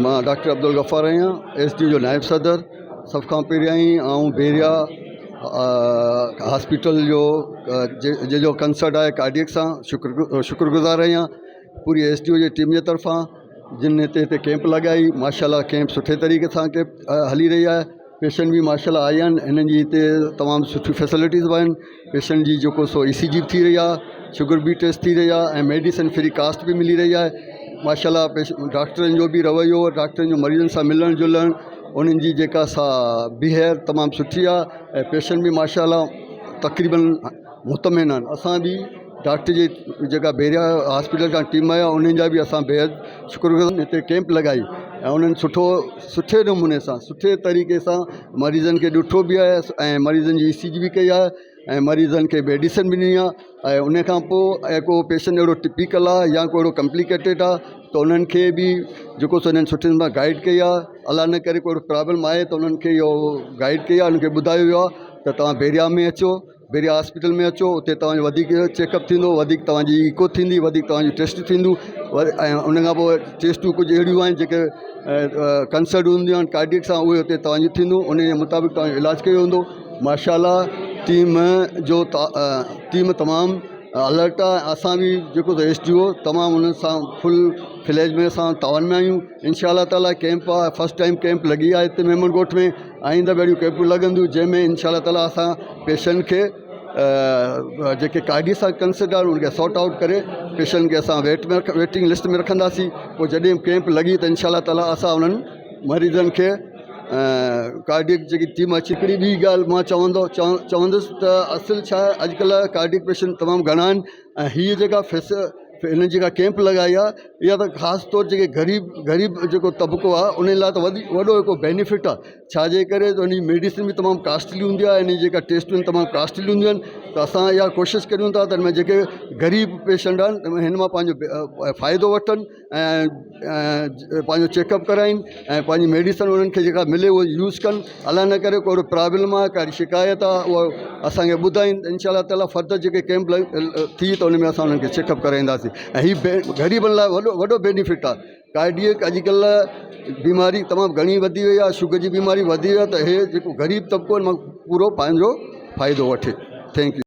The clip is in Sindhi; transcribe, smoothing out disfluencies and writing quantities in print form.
مان ڊاڪٽر عبدالغفار آهيان ايس ڊي جو نائب صدر سڀ کان پهريائين آئون بيريا هاسپيٽل جو جنهن جو ڪنسرٽ آهي ڪارڊيڪ سان شڪر شڪر گذار آهيان پوري ايس ڊي او جي ٽيم جي طرفان جن هتي هتي ڪيمپ لڳائي ماشاء الله ڪيمپ سٺي طريقي سان ڪيمپ هلي رهي آهي پيشنٽ به ماشاء الله آيا آهن هنن جي هتي تمام سٺيون فيسلٽيز به آهن پيشنٽ جي جيڪو سو اي سي جي به ٿي رهي آهي شگر به ٽيسٽ ٿي رهي آهي ۽ ميڊيسن فري ڪاسٽ به ملي رهي آهي ماشاء الله پيش ڊاڪٽرن جو به رويو ڊاڪٽرن جو مريضن سان ملڻ جلڻ انهن جي جيڪا سا بيهيئر تمام سٺي آهي ۽ پيشنٽ به ماشاء الله تقريبن مطمئن آهن اسان به ڊاڪٽر جي جيڪا بيريا هاسپيٽل کان ٽيم آئي آهي انهن جا به اسان بيحد شڪر گذار هتي ڪيمپ لڳائي ۽ انهن سٺو سٺي نموني سان سٺي طريقي سان مريضن کي ڏٺو به آهي ۽ مريضن جي اي سي جي به ڪئي آهي ۽ مريضن کي ميڊيسن به ڏني آهي ۽ ان کان پوءِ ۽ ڪو پيشنٽ اهڙو ٽپيڪل آهي يا ڪو اهڙو ڪمپليڪيٽيڊ آهي ته انهن کي به جيڪو سو انهن سٺي نموني گائيڊ ڪئي آهي الله نه ڪري ڪو اهڙو پرابلم آهي ته انهن کي اهو گائيڊ ڪئي آهي انهن کي ٻڌايو ويو آهي ته توهان بيريا ۾ اچو بيريا هاسپيٽل ۾ اچو اتي توهان جو وڌيڪ چيڪ اپ ٿيندو وڌيڪ توهان جي ايڪو ٿيندي وڌيڪ توهان جون ٽيسٽون ٿينديون وري ۽ ان کان پوءِ ٽيسٽون ڪجهه اهڙيون آهن جيڪي ڪنسلٽ هونديون آهن ڪارڊيڪ سان اهي اتي توهان جون ٿينديون ان جي مطابق توهان جو علاج ڪيو ويندو ماشاء الله ٽيم جو ٽيم تمام الرٽ آهي اسان به جيڪو ايس ڊي او تمام انهن سان فل فليج ۾ اسان تعاون ۾ آهيون انشاء الله تعاليٰ ڪيمپ آهي فرسٽ ٽائيم ڪيمپ لڳي آهي هتي ميمڻ ڳوٺ ۾ آئنده به اهڙيون ڪيمپون لڳنديون جنهن ۾ انشاء الله تعاليٰ اسان پيشنٽ کي جيڪي ڪارڊي سان ڪنسلٽ آهن ان کي سارٽ آئوٽ ڪري پيشنٽ کي اسان ويٽ ۾ ويٽنگ لسٽ ۾ رکنداسين پوءِ جڏهن ڪيمپ لڳي ته انشاء الله تعاليٰ اسان انهن مريضن کي ڪارڊيڪ جيڪي ٽيم اچي هڪڙي ٻي ڳالهه مان چوندو چوندس ته اصل ڇا آهي اڄڪلهه ڪارڊيڪ پيشنٽ تمام گهڻا آهن ۽ هيءَ جيڪا فيس هن جيڪا ڪيمپ لڳائي آهي اها ته خاص طور جيڪي غريب غريب جيڪو طبقو آهي ان لاءِ ته وڌيڪ وڏو هڪ بينيفٽ آهي ڇا جي ڪري ته ان جي ميڊيسن به تمام ڪاسٽلي هوندي آهي ان جي جيڪا ٽيسٽون آهن تمام ڪاسٽلي هونديون آهن ته اسان اها ڪوشش ڪريون ٿا ته هن ۾ جيڪي غريب پيشنٽ آهن هن مان پنهنجو فائدو وٺن ۽ پنهنجو چيڪ اپ ڪرائين ۽ پنهنجي ميڊيسن انهن کي جيڪا ملي اها يوز ڪن الله نه ڪري ڪو اهڙو پرابلم آهي ڪا اهڙي شڪايت آهي اها اسانکي ٻڌائين ته انشاء الله تعاليٰ فردر جيڪي ڪيمپ ٿي ته ان ۾ اسان انهن کي چيڪ اپ ڪرائينداسين ۽ هي غريبن لاءِ وڏو وڏو بينيفٽ آهي ڪارڊيڪ اڄڪلهه بيماري تمام گهڻي وڌي وئي آهي شگر جي بيماري وڌي وئي آهي ته هي جيڪو غريب طبقو آهي ان مان پورو پنهنجو فائدو وٺي thank you.